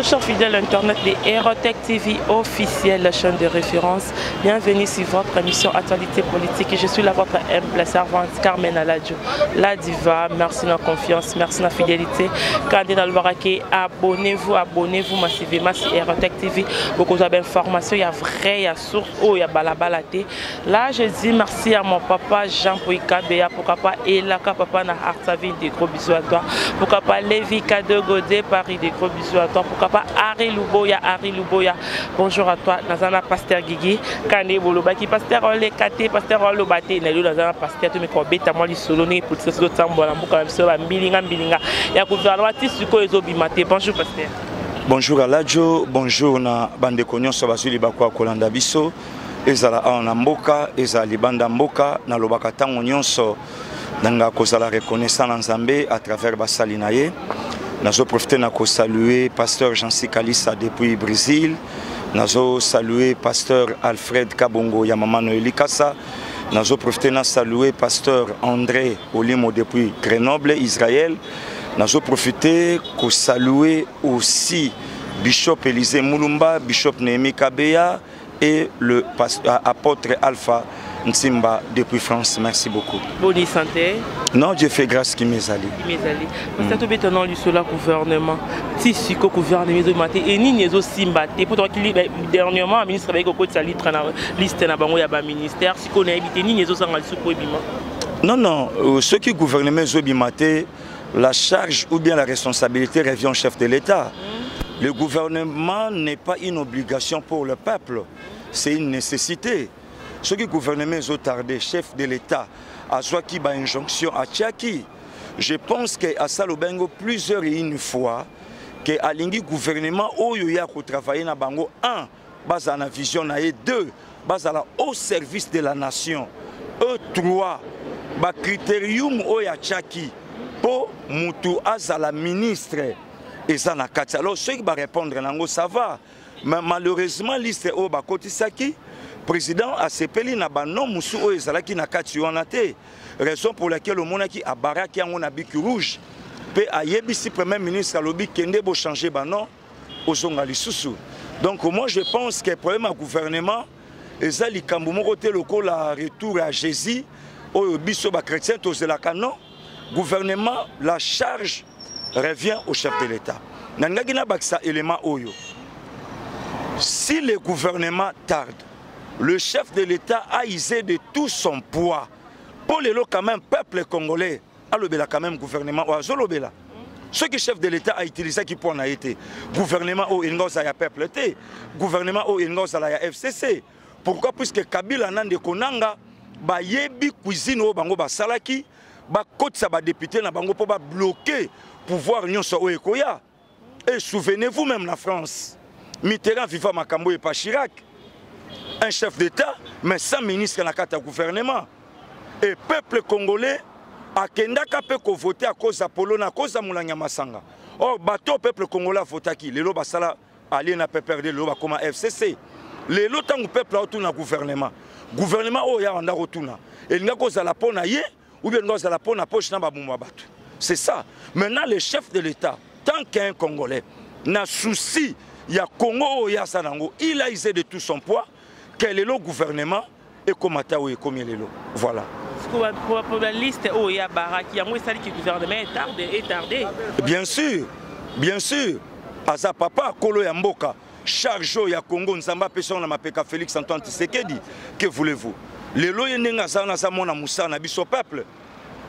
Très chers fidèles internet de Erotech TV officielle, la chaîne de référence. Bienvenue sur votre émission Actualité politique. Je suis la votre humble servante Carmen Aladjo, la diva. Merci de la confiance, merci de la fidélité. Candidat Alvarake, abonnez-vous, abonnez-vous massivement sur Erotech TV. Beaucoup d'informations, il y a vrai, il y a source, oh, il y a balabala. Là, je dis merci à mon papa Jean Pouika Béa, pourquoi pas Elaka, papa na Artaville, des gros bisous à toi. Pourquoi pas Lévi Kadogo de Paris, des gros bisous à toi. Pourquoi pas Harry Luboya, Harry Luboya. Bonjour à toi, Nazana Pasteur Guigui, Kane Bolobaki, Pasteur Ole Kate, Pasteur Ole Bate, Nalu Nazana Pasteur, tout mes beta moi lisolo ne pour ce tambola mboka biso ba mbilinga mbilinga. Ya gouvernement ti siko ezo bimate. Bonjour Pasteur. Bonjour Alajo, bonjour na bandeko nyonso bazwi libaku ya kolanda biso. Ezala awa na mboka, ezala libanda mboka, nalobaka ntango nyonso nanga kozala reconnaissant na Nzambe à travers basali na ye. Nazo profiter na ko saluer pasteur Jean-Cy Kalisa depuis Brésil, nazo saluer pasteur Alfred Kabongo ya mama Noélie Kassa, nazo profiter na saluer pasteur André Olimo depuis Grenoble, Israël. Nazo profiter ko saluer aussi Bishop Élisée Moulumba, Bishop Néhémie Kabeya et le apôtre Alpha Nsimba depuis France. Merci beaucoup. Bonne santé. Non, Dieu fait grâce qui m'est allé. Qui m'est allé. Parce que tu es dans le gouvernement. Si siko gouvernement ezo maté et nini ezo simba te pour toi qui dernièrement ministre avec ko tsa litre na liste na bango ya ba ministère siko na ebité nini ezo sanga lisuko ebima. Non non, ceux qui gouvernement ezo bimate la charge ou bien la responsabilité revient au chef de l'État. Le gouvernement n'est pas une obligation pour le peuple, c'est une nécessité. Ce qui gouvernement est tardé, chef de l'État, à soi qui ba injonction à Tchaki. Je pense que à Salobengo plusieurs et une fois que alingi gouvernement oyo ya ko travailler na bango un baza na vision na ye, deux bazala au service de la nation, eux trois ba critérium oyo ya Tchaki po mutu azala ministre eza na kati. Alors ceux qui va répondre nango ça va, mais malheureusement liste oyo bakotisaki président asepeli na ba nom musu oyo ezalaki na kati wana te, raison pour laquelle omonaki abaraki yango na bic rouge pe ayebisi premier ministre alobi kende bo changer ba nom ozonga lisusu. Donc moi je pense que problème ya gouvernement eza likambo moko te lokola retour à Jésus oyo biso ba chrétien tozelaka. Non, gouvernement la charge revient au chef de l'État. Nangaki na bakisa élément oyo, si le gouvernement tarde, le chef de l'État a usé de tout son poids pour lelo quand même peuple congolais alobela quand même gouvernement oyo azolobela. Ce que chef de l'État a utilisé qui pour na été gouvernement oyo elinga ozala ya peuple te, gouvernement oyo elinga ozala ya FCC. Pourquoi? Puisque Kabila na ndeko nanga bayebi cuisine oyo bango basalaki, bakotisa ba député na bango po ba bloquer pouvoir nyonso oyo ekoya. Et souvenez-vous même la France, Mitterrand viva makambo et pas Chirac, un chef d'État mais sans ministre na kati ya gouvernement. Et peuple congolais akendaka pe ko voter à cause ya polo na cause ya molangi ya masanga. Or bateau peuple congolais votaki lelo basala allié na PPRD, lelo bakoma FCC. Lelo tango peuple aotuna gouvernement, gouvernement oyo ya wanda kotuna elinga kozala po na ye ou bien kozala po na poche na babumba bato. C'est ça. Maintenant le chef de l'État, tant qu'un Congolais na souci ya Congo oyo ya sa nango, il a usé de tout son poids que lelo gouvernement ekomata oyo ekomi lelo. Voilà. Pour la liste oyo ya baraki yango esaliki gouvernement est tardé, est tardé. Bien sûr, bien sûr. Aza papa kolo ya mboka, charge oyo ya Congo Nzamba apesa na mapeka Félix Antoine Tshisekedi. Que voulez-vous? Lelo ye ndenge aza na za mwana mosala na biso peuple.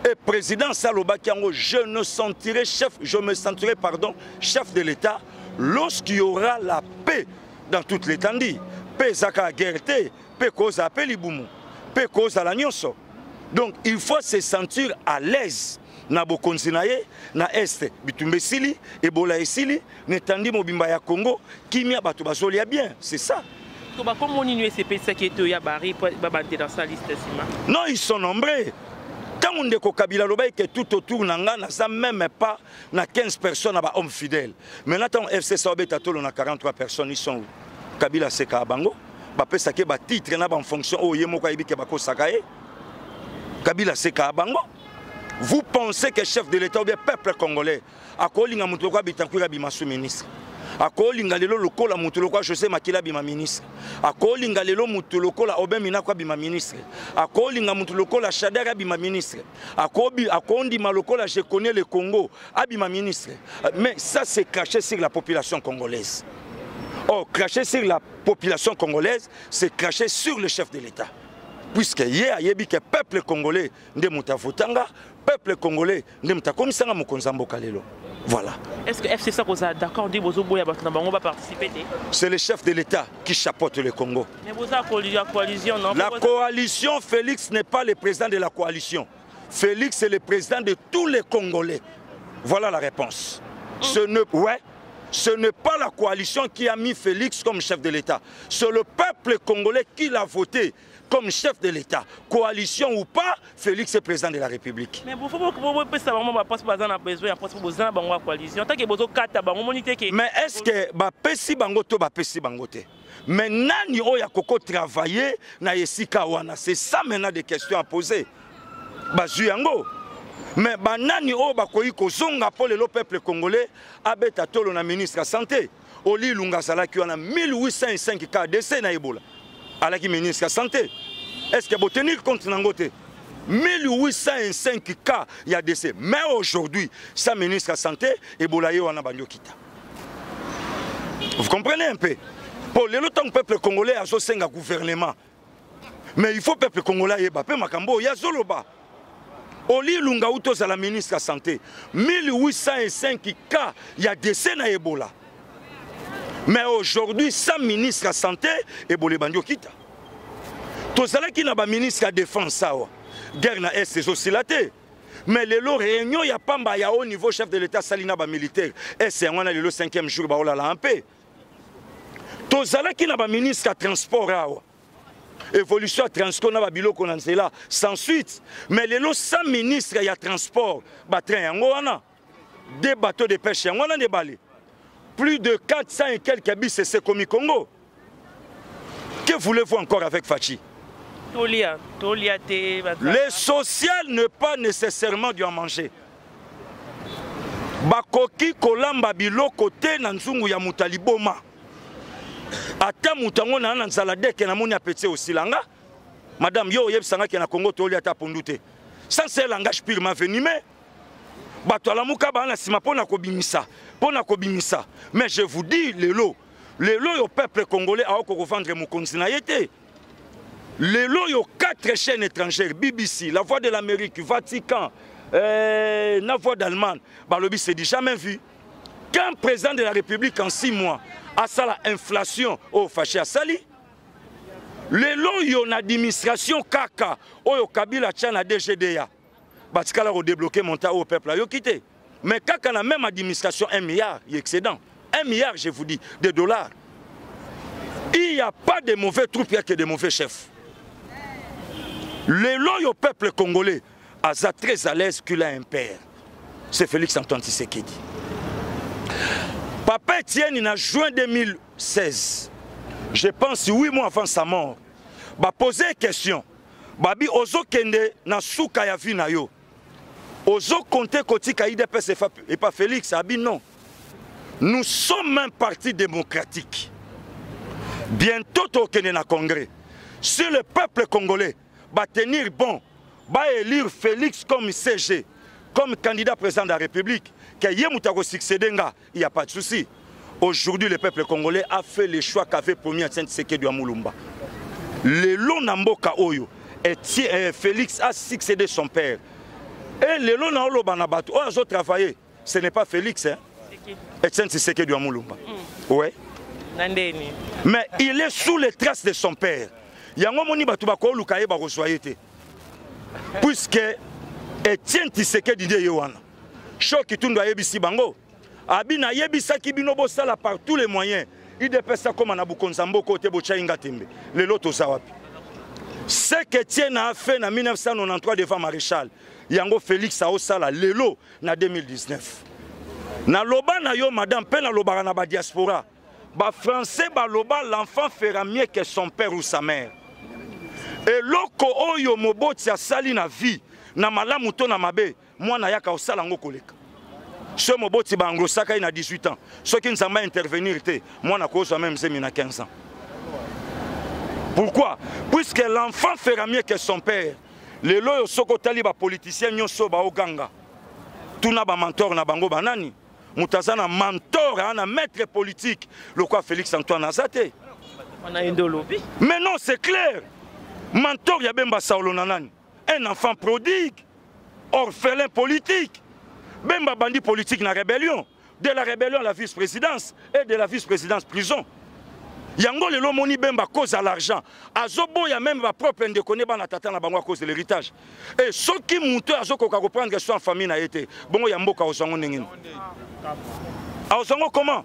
Et président Salobaki yango, je ne sentirai chef, je me sentirai pardon, chef de l'État lorsqu'il y aura la paix dans toute l'étendue. Paix ezaka guerre te, paix koza pe libumu, paix koza la nyonso. Donc il faut se sentir à l'aise na bokonzi na ye na est bitumba esili, Ebola esili, netandi mobimba ya Congo, kimia bato bazolia bien, c'est ça. To ba kombo nini esepesaki ete oya bari po ba bante dans sa liste sima? Non, ils sont nombreux. Tango ndeko Kabila lobaki que tout autour na nga naza même pas na 15 personnes na ba hommes fidèles. Maintenant tango FC obeta tolo na 43 personnes, ils sont où? Kabila seka bango, ba pesaki ba titre na ba fonction oyo ye moko ayebi ke bakosaka ye. Kabila seka bango. Vous pensez que chef de l'État ou bien peuple congolais akolinga moto lokola Bitakwira abima sous ministre? Akolinga lelo lokola moto lokola José Makila abima ministre. Akolinga lelo moto lokola Aubin Minaku abima ministre. Akolinga moto lokola Shadary abima ministre. Akobi akondima lokola je connais le Congo abima ministre. Mais ça, c'est cracher sur la population congolaise. Or, cracher sur la population congolaise, c'est cracher sur le chef de l'État. Puisque ye ayebi que peuple congolais nde moto avotanga, peuple congolais nde moto akomisanga mokonzi ya mboka lelo. Voilà. Est-ce que FCC kozala d'accord nde bozoboya bato na bango baparticiper te? C'est le chef de l'État qui chapeaute le Congo. Mais boza coalition, non? La coalition, Félix n'est pas le président de la coalition. Félix est le président de tous les Congolais. Voilà la réponse. Ce ne, ouais, ce n'est pas la coalition qui a mis Félix comme chef de l'État. C'est le peuple congolais qui l'a voté comme chef de l'État. Coalition ou pas, Félix est président de la République. Mais vous faut besoin de coalition. Tant que vous avez bango, monite que Mais est-ce que ba pesi bango to ba pesi bango te? Mais nani oya koko travailler na esika wana? C'est ça maintenant des questions à poser. Bazui yango. Mais ba nani oyo bakoki kozonga po lelo peuple congolais abeta tolo na ministre ya santé. Oli Ilunga azalaki wana 1805 cas décès na Ebola. Alaki ministre ya santé. Est-ce que vous tenir compte nango te? 1805 cas ya décès. Mais aujourd'hui, sa ministre ya santé Ebola ye wana bandi okita. Vous comprenez un peu? Pour lelo tant peuple congolais azosenga gouvernement. Mais il faut peuple congolais ayeba pe makambo ya zoloba. Oli Ilunga uto za la ministre ya santé 1805 cas ya décès na Ebola. Mais aujourd'hui sans ministre ya santé Ebola bandi okita. Tozalaki na ba ministre ya défense awa. Guerre na Est ezosila te. Mais lelo réunion ya pamba ya haut niveau chef de l'État salina ba militaire. Est yango na lelo 5e jour ba olala un peu. Tozalaki na ba ministre ya transport awa. Évolution ya transport na ba biloko na nzela sans suite. Mais lelo sans ministre ya transport ba train yango wana. Des bateaux de pêche yango wana ndebale. Plus de 400 et quelques bus c'est comme Congo. Que voulez-vous encore avec Fatshi? Tolia, tolia te, ba Le social n'est pas nécessairement du à manger. Bakoki kolamba biloko te na nzungu ya moto ya liboma. Ata moto yango na na nzala deke na moni apeti osilanga. Madame, yo oyebisanga ke na Congo tolia ata pondu te. Ça c'est un langage purement venimeux. Bato alamuka ba na sima pona kobimisa, pona kobimisa. Mais je vous dis lelo, lelo yo peuple congolais a ko vendre mokonzi na ye te. Lelo yo 4 chaînes étrangères, BBC, la Voix de l'Amérique, Vatican, la Voix d'Allemagne, balobi c'est du jamais vu. Qu'un président de la République en 6 mois a ça la inflation au fâché à Sali. Lelo yo na administration kaka oyo Kabila tcha na DGDA. Batikala ko débloquer montant au peuple yo quitté. Mais kaka na même administration 1 milliard, il excédent. 1 milliard, je vous dis, de dollars. Il n'y a pas de mauvais troupes, il n'y a que de mauvais chefs. Le loyau peuple congolais a très à l'aise qu'il a un père. C'est Félix Antoine Tshisekedi. Papa Etienne, en juin 2016, je pense 8 mois avant sa mort, va poser une question. Babi ozo kende na suka ya vie na yo. Ozo compter kotika IDPS et pas Félix, abi non. Nous sommes un parti démocratique. Bientôt au Kenya na congrès. Si le peuple congolais va tenir bon, va élire Félix comme CG, comme candidat président de la République, que ye mutu ako succéder nga, il n'y a pas de souci. Aujourd'hui, le peuple congolais a fait le choix qu'avait promis Etienne Tshisekedi wa Mulumba. Le long na mboka oyo, Félix a succédé son père. Et le long na oloba na bato, oyo azo travailler, ce n'est pas Félix, hein? Etienne Tshisekedi wa Mulumba. Ouais. Nandeni. Mais il est sous les traces de son père. Yango moni bato bakoluka ye bakozwa ye te. Puisque Etienne Tshisekedi nde ye wana. Shoki Tundu ayebisi bango. Abi na yebisaki bino bosala par tous les moyens. IDPS akoma na bokonzi ya mboka oyo te botya ye nga tembe. Lelo toza wapi? Ce qu'Etienne a fait en 1993 devant Maréchal, yango Félix a osala lelo na 2019. Na loba na yo madame, pe na lobaka na ba diaspora. Ba français ba loba l'enfant fera mieux que son père ou sa mère. Eloko oyo moboti asali na vie, na malamu to na mabe, mwana yaka osala ngo koleka. Soki moboti baanglosaka ye na 18 ans, soki Nzambe intervenir te, mwana akozwa même zemi na 15 ans. Pourquoi? Puisque l'enfant fera mieux que son père. Lelo oyo soki otali bapoliticien nyonso baoganga, tuna bamentor na bango banani. Moto aza na mentor, aza na maître politique lokola Félix Antoine aza te. Mais non, c'est clair. Mentor ya Bemba Saolo na nani? Un enfant prodigue, orphelin politique. Bemba bandi politique na rébellion. De la rébellion à la vice-présidence et de la vice-présidence prison. Yango lelo moni Bemba cause à l'argent. Azoboya même ba propre ndeko ne bana tata na bango à cause de l'héritage. Et soki mutu azokoka ko prendre soin famille na ye te, bongo ya mboka ozango ndenge nini? Ozango comment?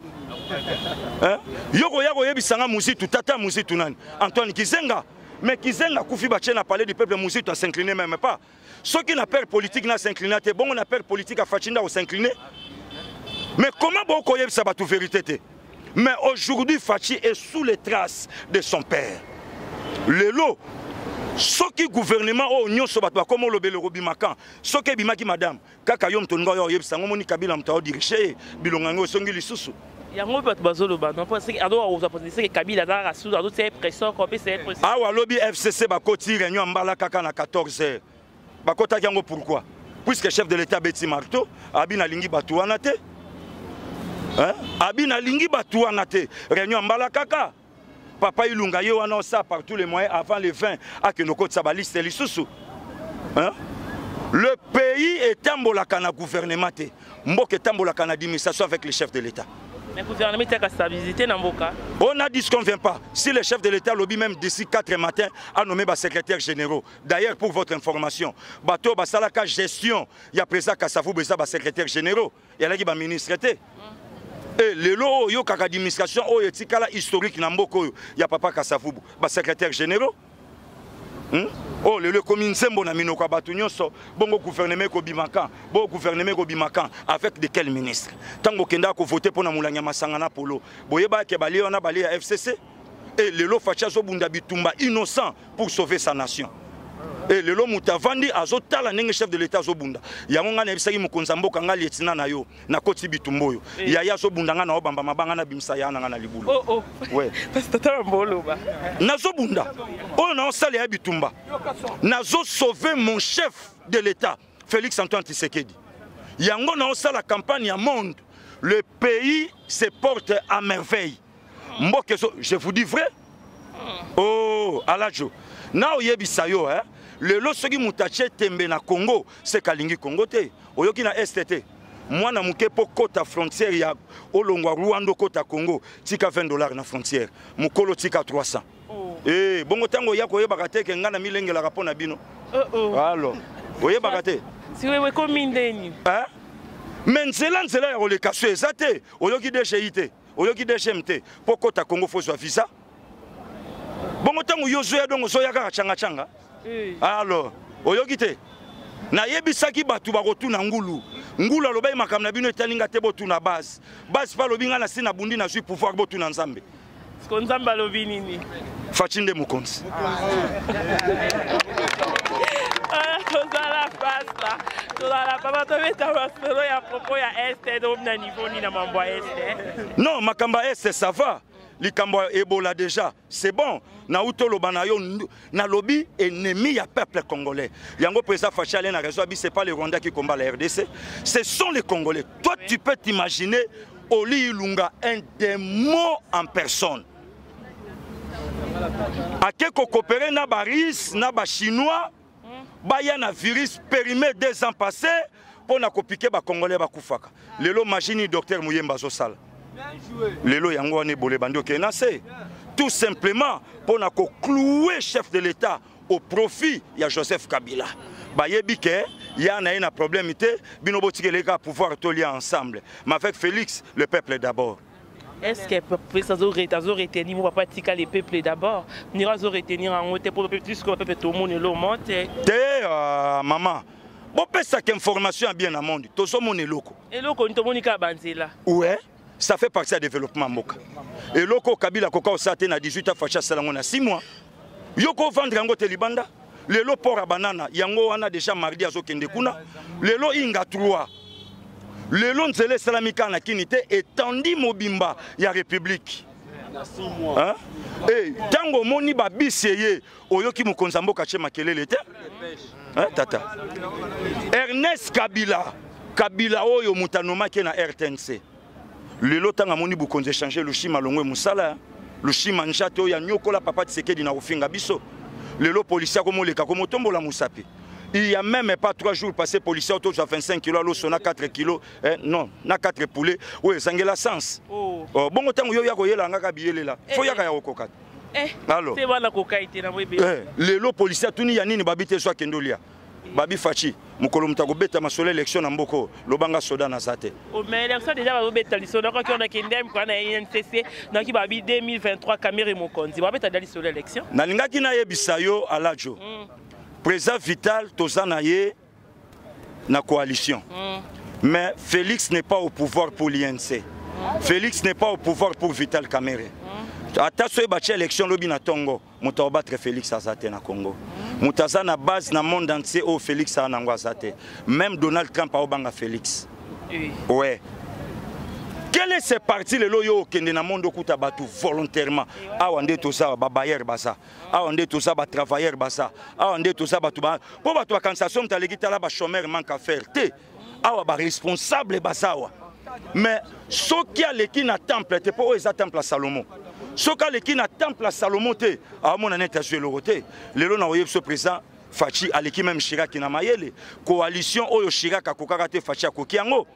Hein? Yoko ya koyebisa nga Muzitu, tata Muzitu nani? Antoine Kizenga. Mais Kizenga kufi batie na palais du peuple, Muzitu a s'incliner même pas. Soki na père politique na s'incliner te, bongo na père politique a Fatshi nda s'incliner. Mais comment boko yebisa bato vérité te? Mais aujourd'hui Fatshi est sous les traces de son père. Lelo soki gouvernement oyo nyonso bato bakoma olobela ekobimaka, soki ebimaki madame kaka yo moto olinga oyo oyebisa yango, omoni Kabila moto aodirige ye, bilongo yango esongi lisusu. Yango bato bazoloba non, mpo soki azokozwa position ke Kabila aza kaka susu, azotia ye pression, kopesa ye pression. Awa alobi FCC bakoti réunion ya mbala kaka na 14 heures. Bakotaki yango pourquoi? Puisque chef de l'État abeti marteau, abi nalingi bato wana te. Hein? Abi nalingi bato wana te. Réunion ya mbala kaka. Papa Ilunga ye wana osala par tous les moyens avant le 20 akende okotisa baliste lisusu. Hein? Le pays etambolaka na gouvernement te. Mboka etambolaka na administration avec le chef de l'État. Mais gouvernement etaka stabilité na mboka. On a dit ce qu'on vient pas. Si le chef de l'État lobby même d'ici 4 matins a nommé ba secrétaire généraux. D'ailleurs pour votre information, bato basalaka gestion ya président Kasavubu eza ba secrétaire généraux. Yalaki ba ministre te. Et lelo oyo kaka administration oyo etikala historique na mboka oyo ya papa Kasavubu, ba secrétaire généraux. Oh lelo ekomi nzembo na minoko ya bato nyonso, bongo gouvernement ekobimaka, bongo gouvernement ekobimaka avec de quel ministre? Tango okendaka kovote mpo na molangi ya masanga na polo, boyebaka ke balie wana balie ya FCC. Et lelo Fatshi azobunda bitumba innocent pour sauver sa nation. Et lelo moto avandi azotala ndenge chef de l'État azobunda. Yango ngai nayebisaki mokonzi ya mboka, ngai lietina na yo, nakoti bitumba oyo. Yaya azobunda ngai na obamba mabanga na bimisa ya na ngai na libulu. Oh, oh. Ouais. Parce que tata mboloba. Nazobunda. Oyo na osala ya bitumba. Nazo sauver mon chef de l'État, Félix Antoine Tshisekedi. Yango na osala campagne ya monde. Le pays se porte à merveille. Mboka ezo, je vous dis vrai. Oh, Alajo. Na oyebisa yo, hein. Lelo soki moto atie tembe na Congo, c'est kalingi Congo te. Oyoki na Est te. Mwana moke po kota frontière ya olongwa Rwanda kota Congo, tika 20 $ na frontière. Mokolo tika 300. Oh. Eh, bongo tango ya koyebaka te ke nga na milengelaka po na bino. Oh, oh. Alors, oyebaka te. Si wewe komi ndeni. Hein? Mais nzela nzela ya koleka so eza te. Oyoki DGI te. Oyoki DGM te. Po kota Congo faut zwa visa. Bongo tango yo zoya dongo zoya kaka changa changa. Alors, oyoki te. Nayebisaki bato bakotuna ngulu. Ngulu alobaki makambo na bino etali nga te, botuna base. Base pa alobi nga na si nabundi nazwi pouvoir, botuna Nzambe. Siko Nzambe alobi nini? Fatshi nde mokonzi. Tozala pasta, tozala papa, tobeta masolo ya propos ya Est, donc na niveau ni na mambo ya Est. Non, makambo ya Est ça va. Likambo ya Ebola déjà, c'est bon. Na utoloba na yo na lobby ennemi ya peuple congolais. Yango président Fatshi allait na raison, c'est pas les Rwandais qui combattent la RDC, ce sont les Congolais. Toi tu peux t'imaginer Oli Ilunga, un démon en personne. Ake ko coopérer na ba Russes, na ba Chinois, baya na virus périmé 2 ans passés pour na kopiquer ba Congolais ba kufaka. Lelo machine docteur Muyemba zo sala. Lelo yango wana ebole bandi okende na se. Tout simplement pour na ko clouer chef de l'État au profit ya Joseph Kabila. Bayebi ke ya na ye na problème te, bino botikele ka pouvoir tolia ensemble. Mais avec Félix, le peuple d'abord. Est-ce que Félix azo retenir mon papa tika le peuple d'abord? Nira azo retenir en haut pour le peuple, puisque le peuple tout le monde le monte. Te maman, bopesaka information ya bien na monde, tozomona eloko. Eloko ni tomoni ka banzela. Ouais, ça fait partie du développement mboka. Eloko Kabila koka osate na 18 ans Fatshi asala ngo na 6 mois. Yoko vendre yango te libanda. Lelo port ya banana yango wana déjà mardi azokende kuna. Lelo Inga 3. Lelo nzela esalami kaka na kini te, etandi mobimba ya république. Hein? Eh, ntango omoni babisi eye, oyoki mokonzi ya mboka tie makelele te. Hein, tata Ernest Kabila, Kabila oyo moto anomaki na RTNC, lelo ntango amoni bokonzi echange, Lushima longwe mosala, Lushima Njate oyo anyokola papa Tshisekedi na kofinga biso, lelo policier akomoleka komotombola mosapi. Il y a même pas 3 jours passé, policier autour 25 kilos, aloso na 4 kilos, eh, non, na 4 poulets, oyo ezangela sens. Oh. Oh, bongo ntango yo ya koyela ngaka biyelela, fo yaka ya kokoka. Eh, alors, te wana kokai te na mwebe. Eh, lelo policier atuni ya nini, babi te, so akende olia. Babi Fatshi, mokolo moto akobeta masolo élection na mboko, lobanga soda naza te. Oh, mais élection déjà bazobeta lisolo, nakoki ona kende mokolo na INCC, nakoki babi 2023 Kamere mokonzi, babeta da lisolo élection. Nalingaki nayebisa yo Alajo. Président Vital toza na ye na coalition. Mais Félix n'est pas au pouvoir pour l'INC. Félix n'est pas au pouvoir pour Vital Kamerhe. Ata soki batia élection lobi na tongo, moto akobattre Félix aza te na Congo. Moto aza na base na monde entier oyo Félix aza nango aza te. Même Donald Trump aobanga Félix. Oui. Ouais. Quel est ce parti lelo yo okende na monde okuta bato volontairement? Awa nde toza ba bailleur baza. Awa nde toza ba travailleur baza. Awa nde toza bato ba po bato bakanisa somo taleki tala ba chômeur manque à faire te. Awa ba responsable baza awa. Mais soki aleki na temple te, po oyo eza temple ya Salomon. Soki aleki na temple ya Salomon te, aomona neti azwi eloko te. Lelo na oyebi so président Fatshi aleki même Chirac na mayele. Coalition oyo Chirac akokaka te, Fatshi akoki yango.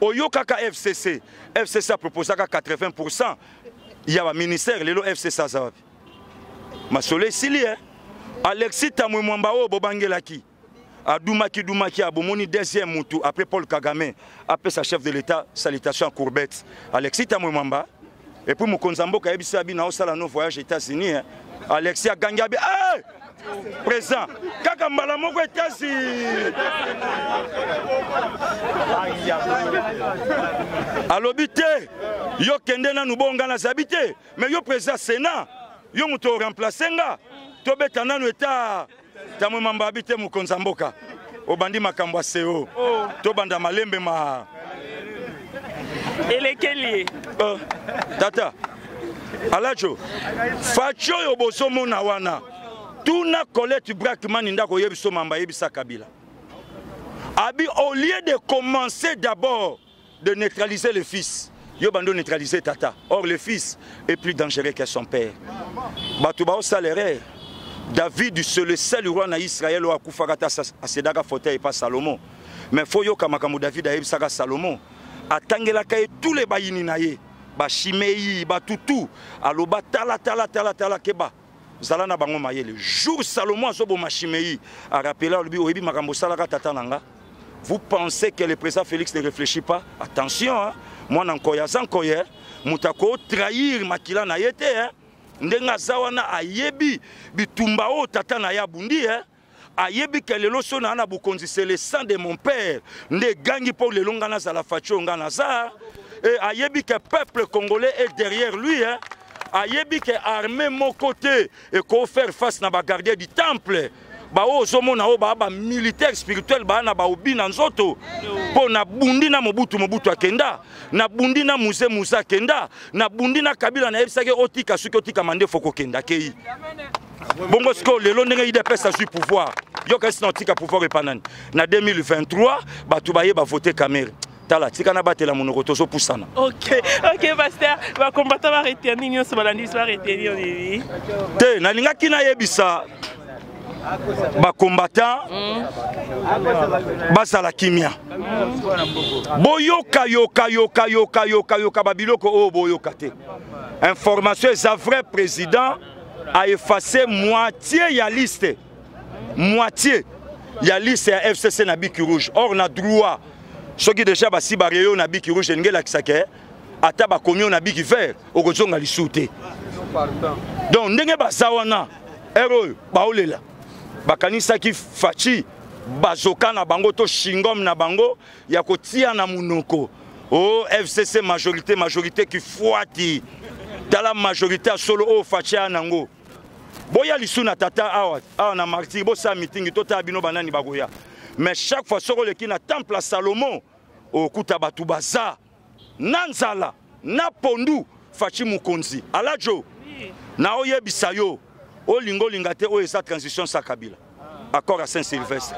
Oyokaka FCC. FCC a proposaka 80% ya ba ministère, lelo FCC aza wapi? Masolo esili, eh? Alexis Tamwe Mwamba oyo bobangelaki, adumaki dumaki, abomoni deuxième mutu après Paul Kagame apesa chef de l'État salutation à courbette. Alexis Tamwe Mwamba, et puis mokonzi ya mboka ayebisi abi na osala no voyage États-Unis, hein? Alexis agangi abi, hey! Président kaka mbala moko États-Unis alobi te, yo kende nanu bonga na zabi te, mais yo président Sénat, yo moto remplacer nga, tobeta nanu eta Tamwe Mwamba abi te, mokonzi ya mboka obandi makambo ya CO. Oh. Tobanda malembe ma elekeli. Tata Alajo, Fatshi oyo bozomona wana, tuna Colette Braeckman ndako oyebi so mamba yebisa Kabila abi, au lieu de commencer d'abord de neutraliser le fils, yo bando neutraliser tata. Or le fils est plus dangereux que son père. Bato bao salaire David, c'est le seul roi na Israël oyo akufaka ta asedaka fauteuil pa Salomon. Mais faut yoka makambo David ayebisaka Salomon, atangelaka ye tous les bayini na ye, ba Shimei, batutu, aloba tala tala tala tala, keba zala na bango mayele. Jour Salomon azoboma Shimei, arapela alobi, oyebi makambo osalaka tata na nga. Vous pensez que le président Félix ne réfléchit pas? Attention, hein? Mwana nkoya aza nkoya, moto akotrahir makila na ye te, hein? Ndenge aza wana ayebi bitumba oyo tata na ye abundi, hein? Ayebi ke lelo so na na bokonzi, c'est le sang de mon père nde egangi mpo lelo nga nazala Fatshi oyo nga naza. Et ayebi ke peuple congolais est derrière lui, hein? Ayebi ke armée moko te eko faire face na ba gardien du temple. Baoyo ozomona oyo baa ba militaire spirituel, baa na baobi na nzoto. Mpo nabundi na Mobutu, Mobutu akenda, nabundi na Muze, Muze akenda, nabundi na Kabila, nayebisaki otika, soki otika mandefo kokenda akei. Bongo sikoyo lelo ndenge UDPS azwi pouvoir, yoka esi na otika pouvoir epa nani? Na 2023 bato baye bavote Kamerhe. Tala, tika na batela monoko, tozopusana. Ok, pasteur, bacombattant baretenir nyonso, balandi biso baretenir nini? Te, nalingaki nayebisa bacombattant bazala kimia, boyoka yoka yoka yoka yoka yoka babiloko oyo boyoka te. Information eza vrai, président a effacé moitié ya liste, moitié ya liste ya FCC na bic rouge. Or na droit, soki déjà basi bareyo na bic rouge, elingi elakisaka ata bakomi oyo na bic vert, okozonga lisusu te. Donc ndenge baza wana ere oyo baolela, bakanisaki Fatshi bazoka na bango to shingom na bango ya kotia na monoko o FCC majorité, majorité kifuati. Tala majorité ya solo oyo Fatshi aya nango. Boya lisu na tata awa, awa na martyr, bosala meeting, totala bino banani bakoya. Mais chaque fois soki oleki na temple ya Salomon, Okuta bato baza na nzala na pondu. Fatshi mokonzi alajo, na oyebisa yo, olinga olinga te, oyo eza transition sa Kabila, accord à Saint-Sylvestre.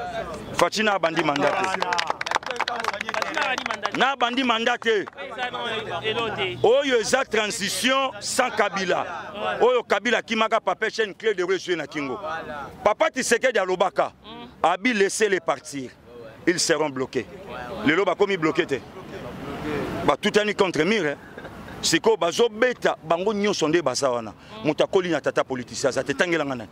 Fatshi na abandi mandat te, na abandi mandat te. Oyo eza transition sans Kabila. Oyo Kabila akimaka, papa chaîne clé de rue na kingo. Papa Tshisekedi alobaka abi laisser les partir, ils seront bloqués. Lelo bakomi bloqué te, batutani contre mur. Sikoyo bazobeta bango nyonso nde baza wana. Moto akoli na tata politicien aza te. Tangelanga nani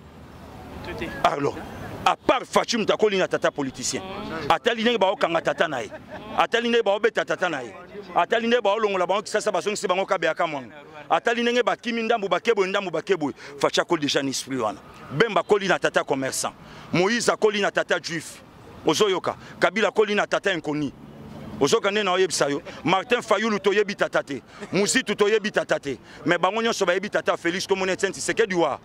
alors, à part Fatshi? Moto akoli na tata politicien, atali ndenge baokanga tata na ye, atali ndenge baobeta tata na ye, atali ndenge baolongola bango Kisasa, bazongisi bango Kabeyaka Mwango, atali ndenge bakimi ndambu, bakeboye ndambu, bakeboye. Fatshi akoli déjà na esprit wana. Bemba akoli na tata commerçant, Moïse akoli na tata juif, ozoyoka? Kabila akoli na tata inconnu, ozoyoka nde na oyebisa yo? Martin Fayulu toyebi tata te, Muzitu toyebi tata te, mais bango nyonso bayebi tata Félix, komona Etienne Tshisekedi wa.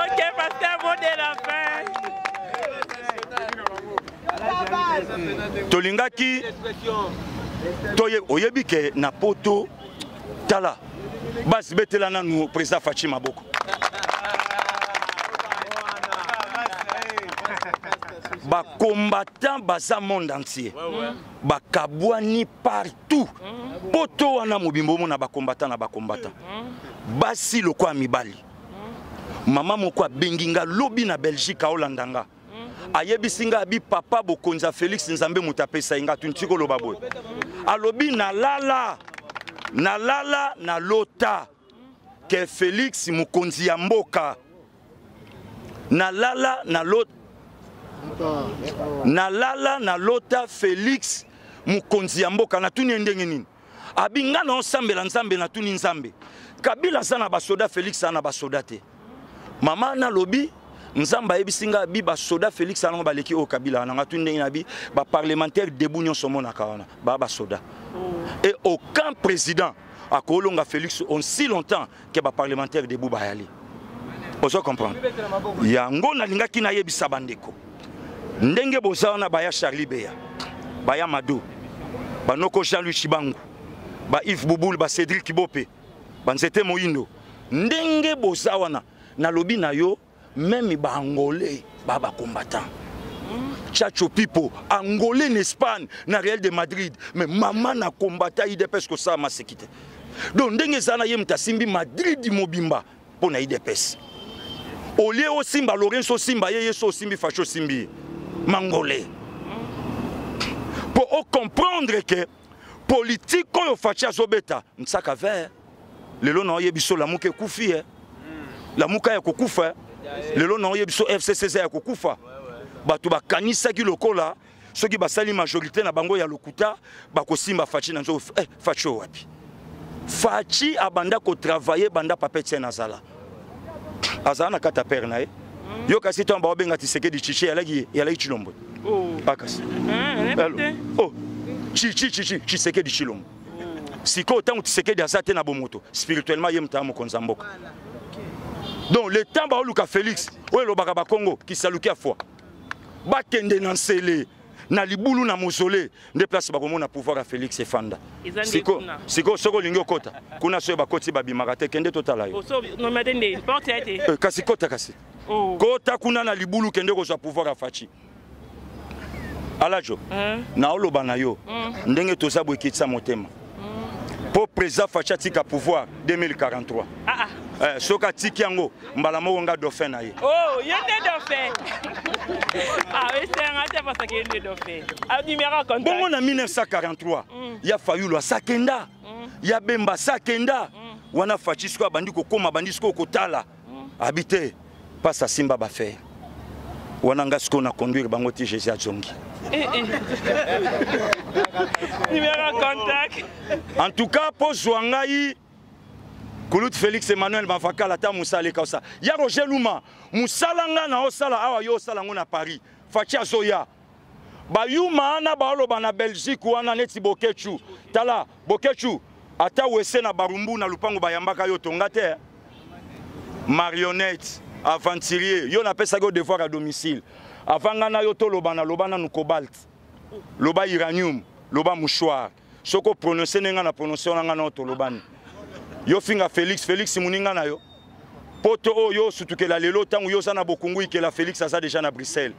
Ok, pasteur, mot de la fin. Tolingaki toye, oyebi ke na poto, tala basi, betela nanu président Fatshi maboko. Bacombattant baza monde entier, bakabwani partout. Poto wana mobimba omona bacombattant na bacombattant, basi lokola mibali. Mama moko abengi nga lobi na Belgique, aolanda nga, ayebisi nga abi: "Papa, bokonzi ya Félix, Nzambe moto apesa ye nga." Tunti koloba boye, alobi: "Nalala, nalala, nalota ke Félix mokonzi ya mboka. Nalala, nalota, nalala, nalota Félix mokonzi ya mboka." Natuni ye ndenge nini. Abi: "Nga na osambela Nzambe, natuni Nzambe, Kabila aza na basoda, Félix aza na basoda te. Mama nalobi, Nzambe ayebisi nga abi basoda Félix anango baleki oyo Kabila wana. Nga tuni ndenge na bi baparlementaire debout nyonso omonaka wana baa basoda. Et aucun président akolonga Félix aussi longtemps ke baparlementaire debout bayali." Ozo comprendre yango? Nalingaki nayebisa bandeko ndenge boza wana, baya Charlie Beya, baya Mado, banoko Jean-Louis Chibangu, ba Yves Bouboul, ba Cédric Bope, banzete moyindo, ndenge boza wana, nalobi na yo, même baangolais ba bacombattant. Chacho Pipo, angolais na Espagne, na Real de Madrid, mais mama na combattant UDPS kosala maseki te. Donc ndenge eza na ye, moto asimbi Madrid mobimba mpo na UDPS. Olie osimba Lorenzo, osimba ye, ye so osimbi Fatshi, osimbi ye mangolais, mpo ocomprendre ke politique oyo Fatshi azobeta nsaka vert. Lelo na oyebi so Lamuka ekufi e, Lamuka ya kokufa. Lelo na oyebi so FCC eza ya kokufa. Bato bakanisaki lokola soki basali majorité na bango ya lokuta, bakosimba Fatshi na nzo. Eh, Fatshi oyo wapi? Fatshi abanda kotravaille banda papa Etienne azala, azala na kati ya pere na ye. Yo kasi ntango baobenga Tshisekedi Chichi, yalaki Tshilombo akasi. Oh, Chichi, Chichi, Tshisekedi Tshilombo. Sikoyo ntango Tshisekedi aza te na bomoto, spirituellement ye moto ya mokonzi ya mboka. Donc le temps baoluka Félix, oyo elobaka bakongo kisaluki ya foi, bakende na nsele na libulu na mausolée nde place bakomona pouvoir ya Félix efanda. Sikoyo soki olingi okota kuna, soki bakoti babimaka te. Kende totala yo. Kasi kota, kasi kota kuna na libulu, kende kozwa pouvoir ya Fatshi. Alajo, naoloba na yo ndenge toza boye, ekitisa motema mpo président Fatshi atika pouvoir 2043. Eh, soki atiki yango mbala moko, nga dauphin na ye. Oh, ye nde dauphin. Ah, esenga te parce que ye nde dauphin. Ah, numéro contact. Bongo na 1943 ya Fayulu asakenda, ya Bemba asakenda wana. Fatshi sikoyo abandi kokóma, abandi sikoyo kotala, abi te mpasi asimba bafere wana. Nga sikoyo na conduire bango ti Jésus azongi. Numéro contact. En tout cas, mpo zwa ngai Kulutu Félix Emmanuel Mavakala, ata mosala ekausa ya Roger Luma, mosala nga na osala awa, yo osala yango na Paris. Fatshi azoya, bayuma wana baoloba na Belgique wana neti Bokechu. Tala Bokechu, ata wese na Barumbu na lupango bayambaka yo tonga te. Marionnette, aventurier, yo napesaki yo devoir à domicile. Avant nga na yo toloba, naloba nanu cobalt. Loba uranium, loba mouchoir. Soki oprononce ndenge nga na prononce wana, nga na tolobani. Yo finga Félix, Félix moninga na yo. Poto oyo yo osutukela lelo, ntango yo oza na bokungu ikela, Félix aza déjà na Bruxelles.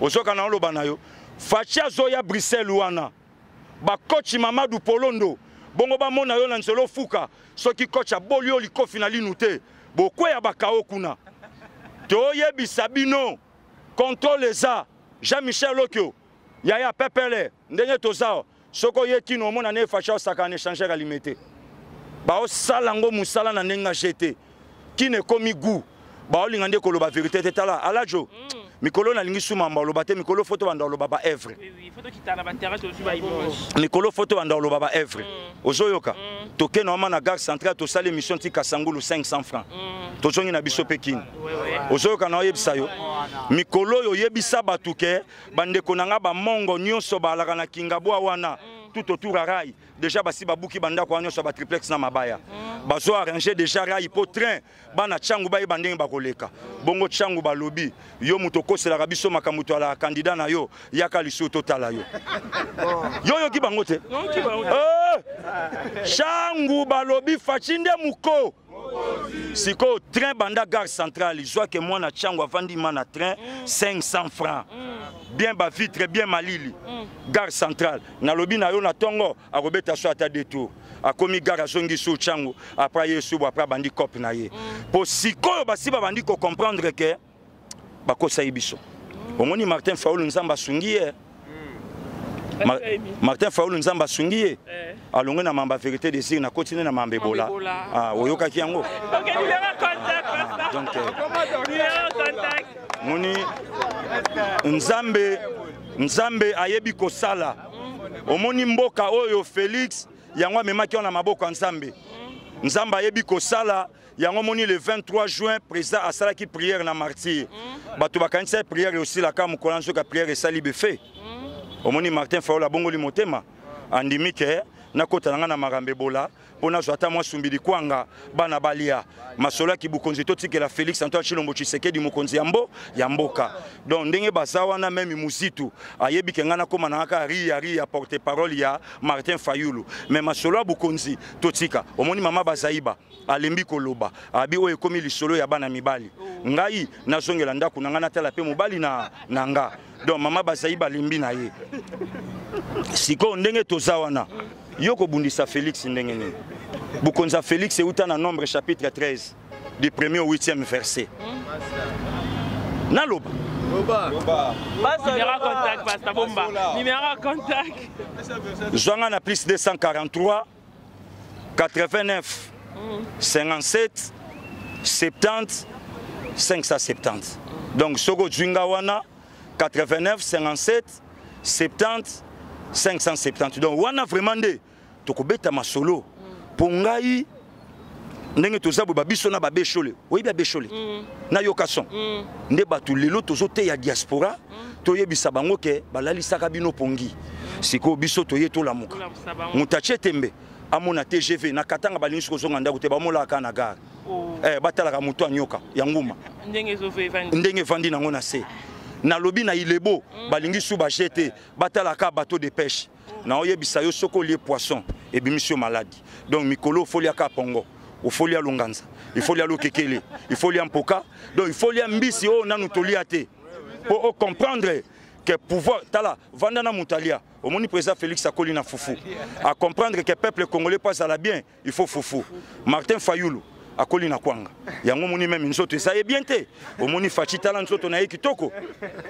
Ozoka na oloba na yo. Fatshi azoya Bruxelles wana. Bakochi Mamadou Polondo, bongo bamona yo na nzela ofuka, soki coach aboli yo likofi na linu te, bokweya bakao kuna. Toyebisa bino, contrôle eza. Jean-Michel Okio, yaya pepele, ndenge toza, soki oye kino omona ne Fatshi osaka na échangeur alimete. Baosala ngo mosala na ndenge gt. Kino ekomi goût. Baolinga nde koloba vérité te. Tala alajo, mikolo nalingi sumamba oloba te, mikolo foto banda oloba ba œuvre. Mikolo foto banda oloba ba œuvre. Ozoyoka, toke na mama na gare centrale, tosali émission ti Kasangulu 500 francs. Tozongi na biso mpe kini. Ozoyoka na oyebisa yo. Mikolo oyo oyebisa bato ke bandeko na nga bamongo nyonso balaka na Kingabwa wana, tout autour ya rail. Déjà basi babuki bandako wana nyonso ya batriplex na mabaya. Bazo arranger déjà rail po train bana Tshangu bayeba ndenge bakoleka. Bongo Tshangu balobi, yo moto okoselaka biso makambo, to alaka candidat na yo, yaka lisusu totala yo. Yo yoki bango te. Tshangu balobi Fatshi nde moko. Sikoyo train banda gare centrale, zwake mwana Tshangu avandi ma na train 500 francs. Bien ba vitre, bien malili. Gare centrale, nalobi na yo na tongo akobeta so ata détour. Akomi gare azongi su Tshangu, après ye subu, après bandi cop na ye. Po sikoyo basi babandi ko comprendre que bakosai biso. Omoni Martin Fayulu Nzambe asungi ye. Martin Fayulu Nzambe asungi ye. Alongwe na mamba vérité des urnes, akotini na mamba Ebola. Ah, oyokaki yango. Ok, numéro contact, pasteur. Donc, numéro contact. Moni Nzambe, Nzambe ayebi kosala. Omoni mboka oyo Félix yango amemaki na maboko ya Nzambe. Nzambe ayebi kosala. Yango moni le 23 juin président asalaki prière na martyr. Bato bakanisa prière osilaka mokolo nzoka prière esali befe. Omoni Martin Fayulu abongoli motema, andimi ke nakota na nga na makambo Ebola mpo nazwa ata mwa sumbi likwanga bana balia. Masolo ya kibukonzi totikela Félix Antoine Tshilombo Tshisekedi, mokonzi ya mbo ya mboka. Donc ndenge baza wana, meme Muzitu ayebi ke nga nakóma na kaka ria ria porte parole ya Martin Fayulu, mais masolo ya bokonzi totika. Omoni mama Bazaiba alembi koloba, abi oyo ekomi lisolo ya bana mibali, ngai nazongela ndako na ngai natala mpe mobali na nga. Donc mama Bazaiba alembi na ye. Sikoyo ndenge toza wana, yo kobundisa Félix ndenge nini? Bokonzi ya Félix euta na Nombre chapitre 13 du premier au 8e verset. Naloba. Numéro contact, Pasteur Bomba. Numéro contact. Zwanga na plus 243 89 57 70 570. Donc soko ozwi wana 89 57 70 570. Donc wana vraiment nde tokobeta masolo. Mpo ngai ndenge toza boye, babiso na babeshole, oyebi abeshole, nayoka son nde bato lelo tozoteya diaspora, toyebisa bango ke balalisaka bino pongi. Sikoyo biso toye tolamuka. Moto atie tembe amona TGV na Katanga, balingi soki kozonga ndako te, bamolaka na gare. Batalaka moto anyoka ya nguma ndenge evandi nango na se. Nalobi na ilebo, balingi su baje te, batalaka bateau de pêche. Naoyebisa yo, soki olie poisson ebimisi yo maladi. Donc mikolo ofoliaka pongo, ofolia longanza, ifolia lokekele, ifolia mpoka, donc ifolia mbisi oyo nanu tolia te po ocomprendre que pouvoir. Tala, vanda na moto alia. Omoni président Félix akoli na fufu, acomprendre que peuple congolais po azala bien, il faut fufu. Martin Fayulu akoli na kwanga, yango omoni meme nzoto eza ye bien te. Omoni Fatshi, tala nzoto na ye kitoko.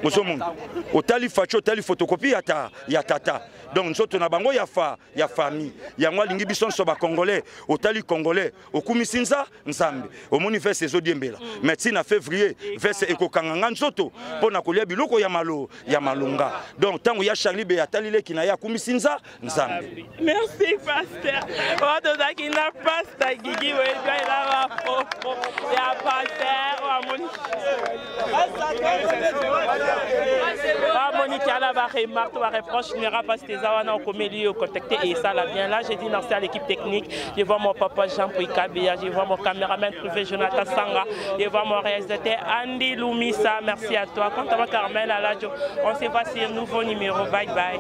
Ozomona, otali Fatshi, otali photocopie ya, ta, ya tata. Donc nzoto na bango ya fa ya famille, yango alingi biso nyonso bacongolais. Otali congolais okumisi nza Nzambe, omoni veste ezodiembela, mais ntina février veste ekokanga nga nzoto mpo na kolia biloko ya malo ya malonga. Donc ntango ya Charlie Be atali leki na ye, akumisi nza Nzambe. Merci, pasteur. Oyo tozalaki na pasteur Gigi Wejwa, bafofo ya pasteur. Oyo amoni, Omikiala ba remarque, ba reproche, n'ira pas si eza wana okomeli yo contacter et ça la bien. Là, j'ai dit merci à l'équipe technique. Je vois mon papa Jean Pouikabia, je vois mon caméraman privé Jonathan Sanga, je vois mon réalisateur Andy Lumisa. Merci à toi. Quant à moi, Carmel Aladjo, on se voit sur un nouveau numéro. Bye bye.